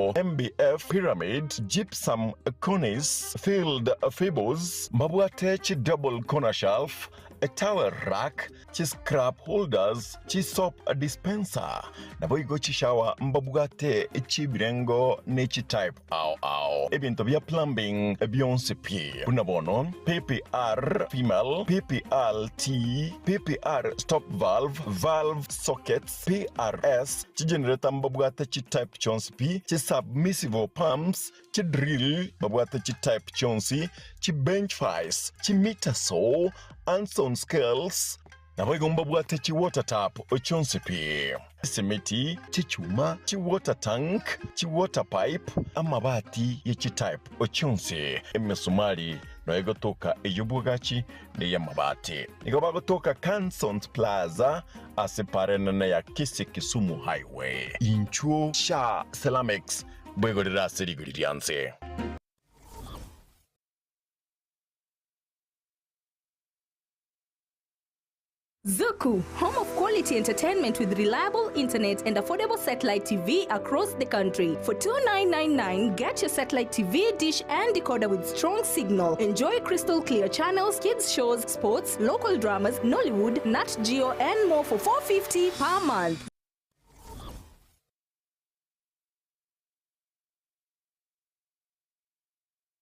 MBF, Pyramid, Gypsum, Cornice, Filled Fables, mbabwate chi double corner shelf, towel rack, chi scrap holders, chi soap dispenser, naboigo chi shower mbabwate chibirengo ne chi type ao ao. Ebinto bia plumbing bionsi pi buna bono PPR female, PPRT, PPR stop valve, valve sockets, PRS, Chigenerator mbabwate chitype chionsi pi, chisubmersible pumps, chidrill babwate chitype chionsi, chibench vice, chimeter saw, Anson scales, naboigo mbabwate chiwater tap chionsi pi, chisimiti, chichuma, chiwater tank, chiwater pipe, amabati ye chitype chionsi, emesumari noyo egotoka ey'obwagachi ney'amabati. Nigo bagotoka Cansons Plaza ase para enene ya Kisii Kisumu Highway. Inchuo Sha Ceramics bwegorere ase rigori ria nse. Zuku, home of quality entertainment with reliable internet and affordable satellite TV across the country. For 2999, get your satellite TV, dish and decoder with strong signal. Enjoy crystal clear channels, kids shows, sports, local dramas, Nollywood, Nat Geo and more for 450 per month.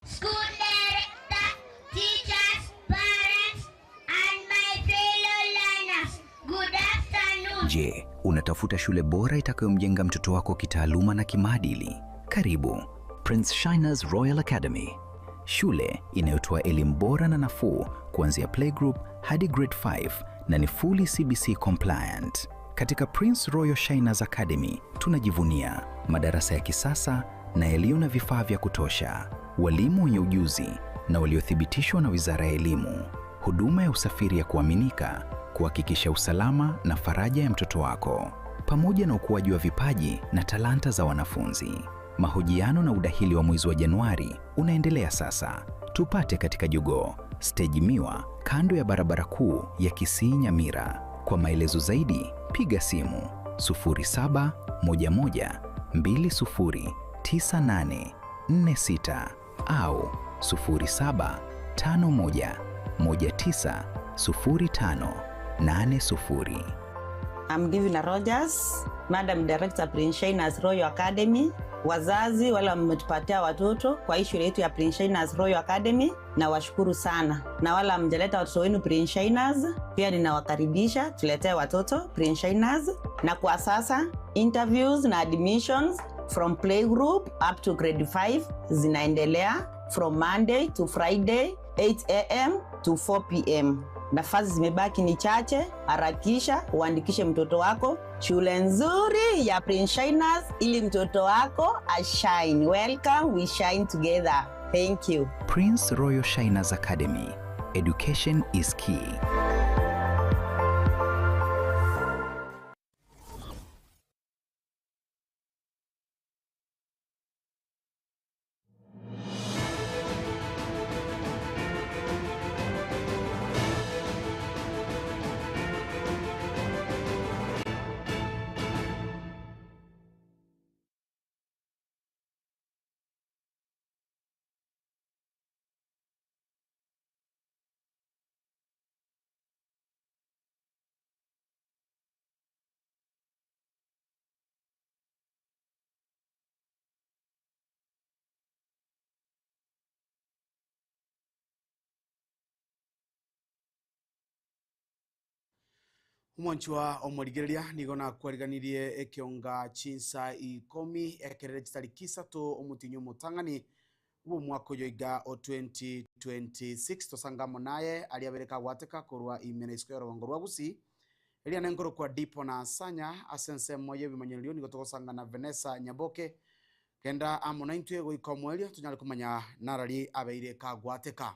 School director, teachers, parents, and my fellow learners, good afternoon. Je, unatafuta shule bora itakayomjenga mtoto wako kitaaluma na kimaadili? Karibu Prince Shiners Royal Academy, shule inayotoa elimu bora na nafuu kuanzia playgroup hadi grade 5 na ni fully CBC compliant. Katika Prince Royal Shiners Academy tunajivunia madarasa ya kisasa na yaliyo na vifaa vya kutosha, walimu wenye ujuzi na waliothibitishwa na Wizara ya Elimu, huduma ya usafiri ya kuaminika kuhakikisha usalama na faraja ya mtoto wako, pamoja na ukuaji wa vipaji na talanta za wanafunzi. Mahojiano na udahili wa mwezi wa Januari unaendelea sasa. Tupate katika Jogoo Stage Miwa, kando ya barabara kuu ya Kisii Nyamira. Kwa maelezo zaidi piga simu 0711209846 au 0751190580. I'm Divina Rogers, Madam Director Prince Shiners Royal Academy. Wazazi wale mmetupatia watoto kwa hii shule yetu ya Prince Shiners Royal Academy, na washukuru sana, na wale hamjaleta watoto wenu Prince Shiners pia ninawakaribisha tuletee watoto Prince Shiners. Na kwa sasa interviews na admissions from playgroup up to grade 5 zinaendelea from Monday to Friday 8 am to 4 pm. Nafasi zimebaki ni chache, harakisha uandikishe mtoto wako shule nzuri ya Prince Shiners ili mtoto wako ashine. Welcome, we shine together. Thank you. Prince Royal Shiners Academy. Education is key. Omwanchwa omorigereria nigo nakwariganirie ekionga chinsa ikomi ekerere chitariki isato omotinyi omotang'ani bw'omwaka oyo iga o 2026 tosanga amo naye aria abere kagwateka korwa ime na isiko y'orogongo rwa Gusii eria nenkorokwa Dipo na Sanya ase ensemo y'ebimanyererio nigo togosanga na Vanessa Nyaboke genda amo naintwe goika omoerio tonyare komanya narari abeire kagwateka.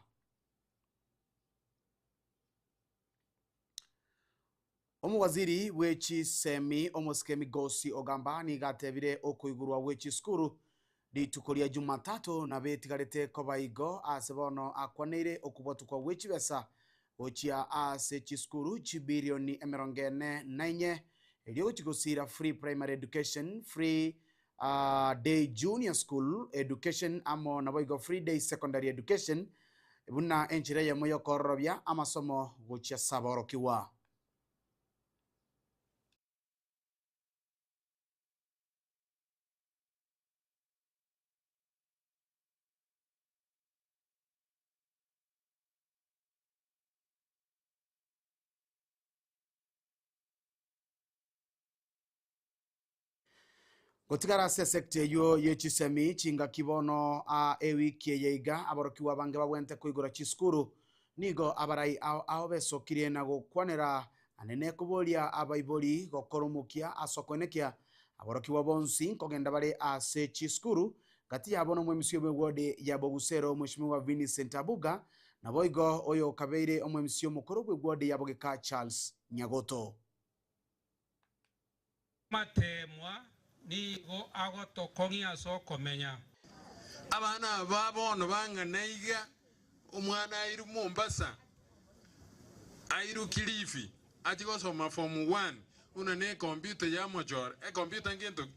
Omowaziri bwe chisemi omosike Migosi Ogamba nigo atebire okoigurwa gwe chisukuru rituko ria Jumatatu nabo etigarete koba igo ase bono akwaneire okobwatukwa gwe chibesa gochia ase chisukuru chibilioni emerongo ene na inye erio gochi gosira free primary education, free Day Junior School Education amo naboigo Free Day Secondary Education buna enchera eyemo y'okoororobia amasomo gochia ase aborokigwa. Gotigara ase esecta eyio ye chisemi chingaki bono aa ewiki eye iga aborokigwa abange babwente koigora chisukuru nigo abarai ao ao besokirie na gokwanera anene koboria abaibori gokora omokia ase okoenekia aborokigwa bonsi nkogenda bare ase chisukuru gati yabo nomwemisia bw'ewodi ya Bogusero Mweshimiwa Vincent Abuga naboigo oyo okabeire omwemisia omokoro bw'ewodi ya Bogeka Charles Nyagoto. Amateemwa nigo agotokong'ia ase okomenya. Abana aba bono bang'ana iga, omwana airwe Mombasa, airwe Kilifi, achie gosoma form one, buna ne ecomputer yamochora, ecomputer ngento ki?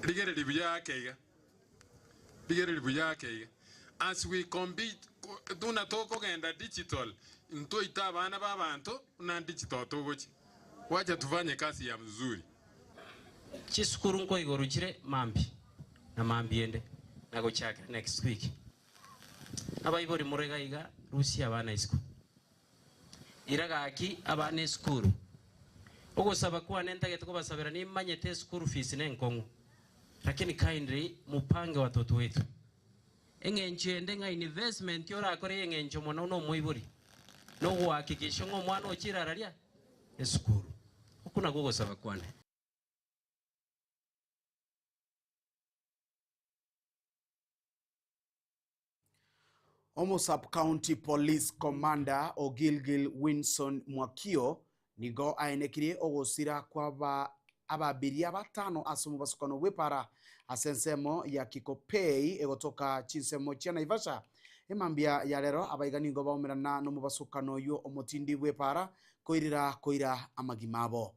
Rigereria buya ake iga, rigereria buya ake iga. As we compete, buna tokogenda digital, ntoite abana ba abanto buna digital togochia. Wacha tufanye kazi ya mzuri. Chisukuru nkoigorwa chire mambia na mambia ende na gochakera next week. Abaibori more iga iga rusia abana isiko. Ira gaki abana esukuru. Ogosaba kwane ntagete kobasabera nimanyete eschool fees nenkong'u lakini kindly mupange watoto wetu. Eng'encho ende ng'a investment orakore y'eng'encho mono nomoibori nogohakikisha ng'a omwana ochire araria esukuru. Okwo nakwo ogosaba kwane. Omo Sub-County Police Commander o Gilgil Winson Mwakio nigo aenekirie ogosira kwa ababiria batano ase omobasukano bw'epara ase ensemo ya Kikopey egotoka chinsemo chia Naivasha. Emambia ya rero abaiga nigo baumerana nomobasukano oywo omotindi bw'epara koirira koira amagima abo.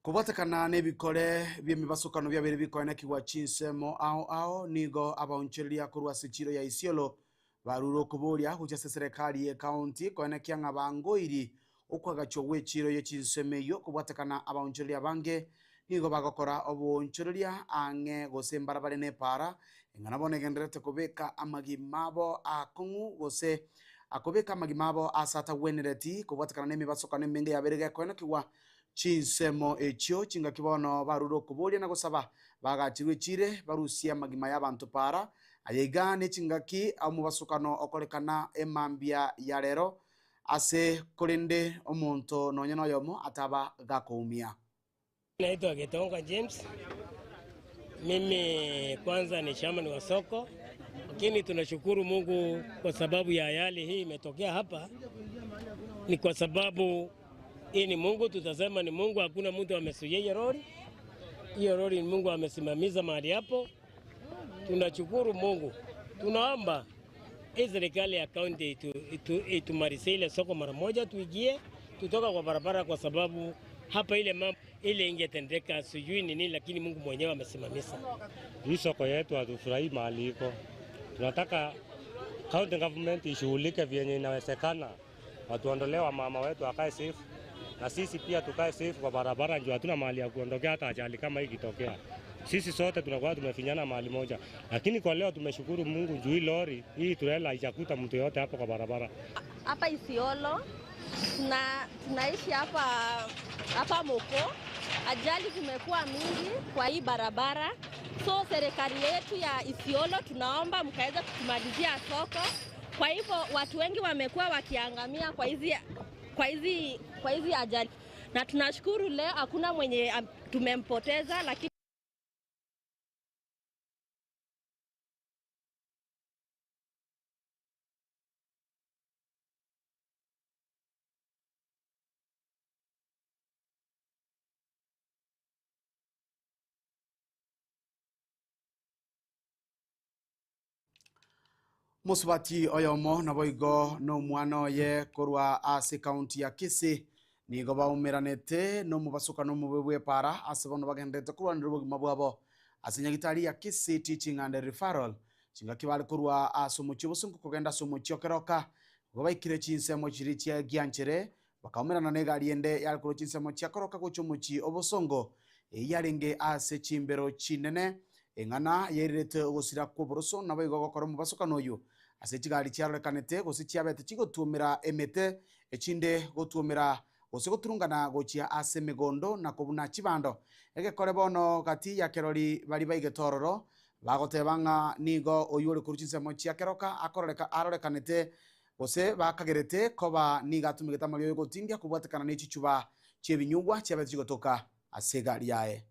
Kobwatekana nebikore bi'emibasokano biabere bikoenekigwa chinsemo ao ao nigo abaonchereria korwa ase echiro ya Isiolo barure okoboria gochia ase serikali ye county koenekia ng'a bangoiri okwagachwa gwa echiro ye chinsemo eywo kobwatekana abaonchereria abange nigo bagokora oboonchereria ang'e gose mbarabare na epara eng'ana bono egendererete kobeka amagima abo akong'u gose akobeka amagima abo ase atagwenereti kobwatekana na emibasokano emenge yabere gekoenekigwa chinsemo echio chingaki bono barure okoboria na gosaba bagachirwe echire barusie amagima ya abanto para ayaiga ne chingaki omobasukano okorekana emambia ya rero ase korende omonto nonya noyomo ataba gakoumia. Naitwa Gitonga James. Mimi kwanza ni chairman wa soko, lakini tunashukuru Mungu kwa sababu ya ajali hii imetokea hapa. Ni kwa sababu hii ni Mungu, tutasema ni Mungu, hakuna mtu amezuia hiyo lori. Hiyo lori ni Mungu amesimamiza mahali hapo. Tunashukuru Mungu, tunaomba hii serikali ya kaunti itumalizie ile soko mara moja, tuingie tutoka kwa barabara, kwa sababu hapa ile mambo ile ingetendeka sijui ni nini, lakini Mungu mwenyewe amesimamisha. Hii soko yetu hatufurahii mahali iko. Tunataka county government ishughulike vyenye inawezekana, watuondolee wamama wetu wakae safe na sisi pia tukae safe kwa barabara, juu hatuna mahali ya kuondokea hata ajali kama hii ikitokea. Sisi sote tunakuwa tumefinyana mahali moja, lakini kwa leo tumeshukuru Mungu juu hii lori hii trela haijakuta mtu yote hapo kwa barabara. Hapa Isiolo Tuna, tunaishi hapa hapa Moko. Ajali zimekuwa mingi kwa hii barabara, so serikali yetu ya Isiolo tunaomba mkaweza kutumalizia soko. Kwa hivyo watu wengi wamekuwa wakiangamia kwa hizi kwa hizi kwa hizi ajali, na tunashukuru leo hakuna mwenye tumempoteza, lakini Mosubati oyomo naboigo na omwana oye korwa ase county ya Kisii nigo baumeranete na omobasuka na omobe bwa epara ase bono bagenderete korwanera obogima bwabo ase nyagitari ya Kisii Teaching and Referral chingaki bare korwa ase omochie obosongo kogenda ase omochie okeroka igo baikire chinsemo chiri chia gianchere bakaumerana na egari ende yare korwa chinsemo chia koroka gocha omochie obosongo eyio yarenge ase chimbero chinene eng'ana yairerete ogosira kwa oboroso nabo igo ogokora omobasokano oyo ase chigari chiarorekanete gose chiabete chigotuomera emete echinde gotuomera gose goturungana gochia ase emegondo na kobuna chibando. Egekore bono gati ya kerori bari baigete ororo bagoteba ng'a nigo oywo ore korwa chinsemo chia keroka akororeka arorekanete gose bakagerete koba nigo atumegete amariogo yogotindia kobwatekana ne chichuba chiebinyugwa chiabete chigotoka ase egari yaye.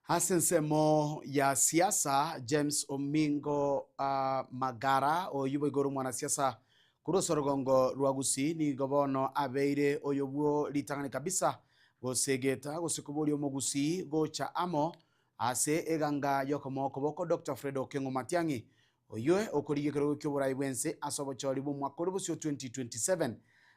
Ase ensemo ya siasa, James Omingo Magara, oyio boigo ore omwanasiasa korwa ase orogongo rwa Gusii, nigo bono abeire oyo bwo ritang'ani kabisa gosegeta gose koboria omogusii gocha amo ase eganga y'okomoa okoboko Doctor Fred Okengo Matiang'i, oyio okorigia ekerogo ki'oborai bw'ense ase obochori bw'omwaka ore bosio 2027.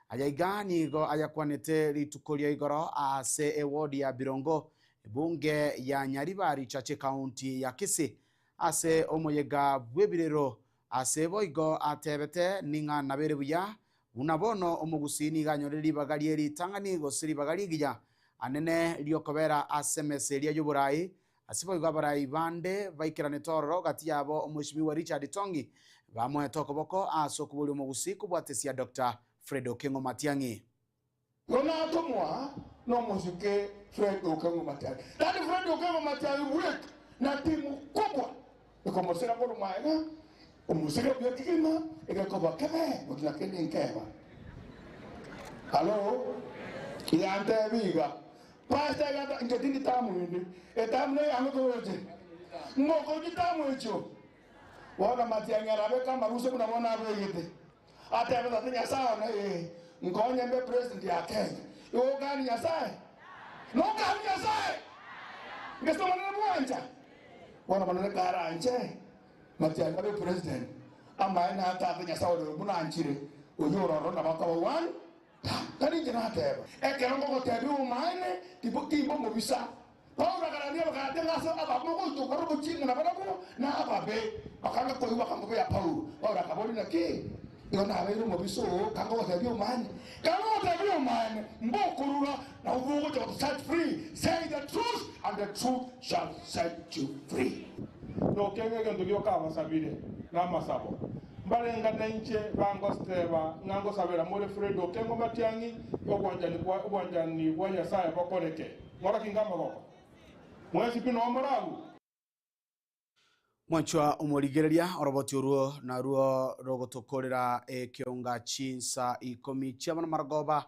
Aya iga nigo ayakwanete rituko ria igoro ase eward ya Birongo, ebunge ya Nyaribari Chache Ekaunti ya Kisii ase omoyega bw'ebirero. Ase boigo atebete, Ning'a nabere buya, buna bono omogusii nigo anyorire ribaga rie ritang'ani gose ribaga rigiya anene ri'okobera ase emesa eria y'oborai. Ase boigo abarai bande baikeranete ororo gati yabo Omweshimiwa Richard Tongi bamoete okoboko ase okoboria omogusii kobwatesia Doctor Fred Okengo Matiang'i. Igo natomwa nomosike Fred Okengo Matiang'i. Yaani Fred Okengo Matiang'i bweka na timu kubwa ekomosira korwa magega, omosike buya kegima egekoba kebe gotuna kende nkeba. Hallo? Yantebia iga, Pastor iga inche tindi tamu ende, etamu neyange toroche. Ngokonya etamu echio. Bono Matiang'i arabeke amaruse buna bono abegete. Atebe tata Nyasae one ee, nkonye mbe president ya Kenya. Igo okani Nyasae? Nokani Nyasae? Gese Omonene bwancha? Bono Omonene karanche Matiang'i abe president, amaene aa tata Nyasae ore buna anchire, oyio ore ororo nabo akoba one term. Tari inche nateba. Ekero ngogotebia obomaene, timba omobisa. Paulo akarandia Abagalatia ng'a ase abamogoito okora oboching'a nabarabwo nababe. Bakanga koigwa bakamobea Paulo. Paulo akaboria, Naki igo nabeire omobisa oo kangogotebia omaene? Kangogotebia omaene, mbokorura, nabwo bogocha goto set free. Say the truth, and the truth shall set you free. Nokeng'a egento gioka abasabire namasabo. Mbarengane inche bangoteba ng'a ngosabera more Fred Okengo Matiang'i, obwanchani bwa obwanchani bwa Nyasae bokoreke. Ng'ora kinga amaboko? Mwensi pi noo more agwo? Mwanchwa omorigereria oroboti orwo narwo rogotokorera ekionga chinsa ikomi chiabana marogoba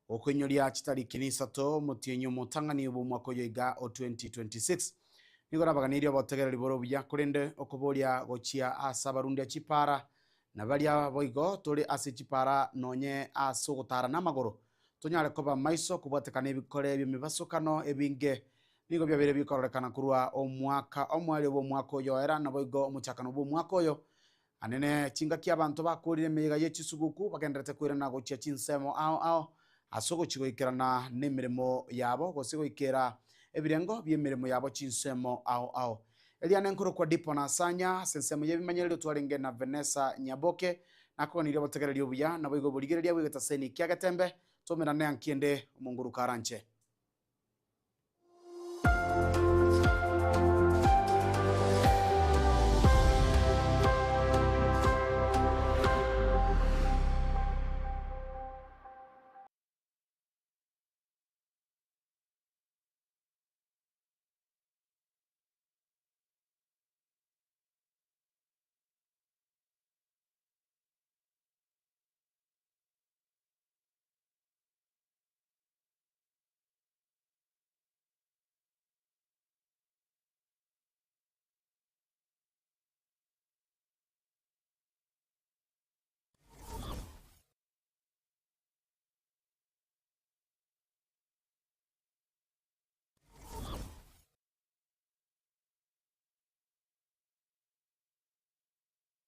gokoinyoria chitariki nisato omotienyi omotang'ani bw'omwaka oyo iga o 2026. Nigo nabaganirie obotegereri bore obuya korende okoboria gochia ase abarundia chipara na baria boigo tore ase chipara nonye ase ogotara namagoro tonyare koba maiso kobwatekana ebikore bi'emebasokano ebinge Nigo biabeire bikororekana korwa omwaka omoerio bw'omwaka oyo oera, naboigo omochakano bw'omwaka oyo. Anene chingaki abanto bakoorire emeyega ye chisuguku bagendererete koirana gochia chinsemo ao ao ase ogochia goikerana nemeremo yabo, gose goikera ebirengo bi'emeremo yabo chinsemo ao ao. Eria nenkorokwa Dipo na Sanya, ase ensemo y'ebimanyererio twarenge na Venesa Nyaboke, nakoganirie obotegereri obuya, naboigo oborigereria bw'egetaseni kia Getembe, tomerane ankiende omonguruko aranche.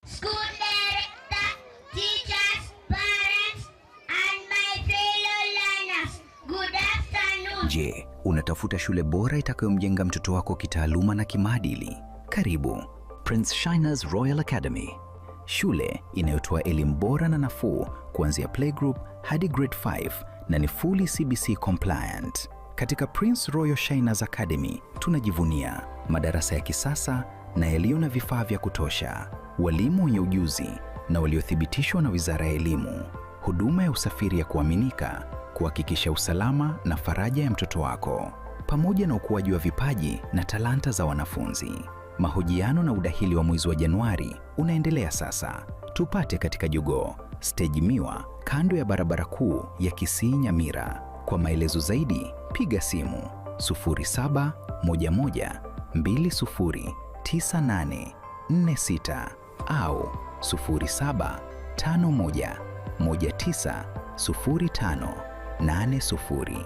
School director, teachers, parents, and my fellow learners, good afternoon. Je, unatafuta shule bora itakayomjenga mtoto wako kitaaluma na kimaadili? Karibu Prince Shiners Royal Academy, shule inayotoa elimu bora na nafuu kuanzia playgroup hadi grade 5 na ni fully CBC compliant. Katika Prince Royal Shiners Academy tunajivunia madarasa ya kisasa na yaliyo na vifaa vya kutosha, walimu wenye ujuzi na waliothibitishwa na Wizara ya Elimu, huduma ya usafiri ya kuaminika kuhakikisha usalama na faraja ya mtoto wako, pamoja na ukuaji wa vipaji na talanta za wanafunzi. Mahojiano na udahili wa mwezi wa Januari unaendelea sasa. Tupate katika Jogoo Stage Miwa, kando ya barabara kuu ya Kisii Nyamira. Kwa maelezo zaidi piga simu 0711209846 au 0751190580.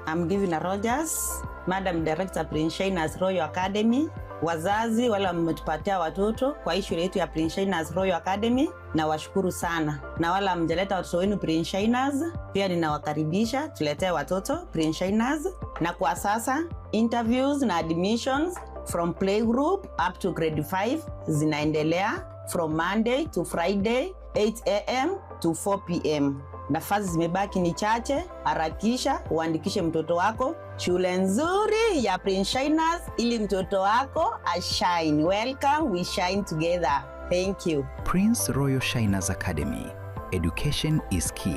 I'm Givina Rogers, Madam Director Prince Shiners Royal Academy. Wazazi wale wametupatia watoto kwa hii shule yetu ya Prince Shiners Royal Academy, na washukuru sana, na wala hamjaleta watoto wenu Prince Shiners, pia ninawakaribisha tuletee watoto Prince Shiners. Na kwa sasa interviews na admissions from playgroup up to grade 5 zinaendelea from Monday to Friday 8 am to 4 pm. Nafasi zimebaki ni chache, harakisha uandikishe mtoto wako shule nzuri ya Prince Shiners ili mtoto wako ashine. Welcome, we shine together. Thank you. Prince Royal Shiners Academy. Education is key.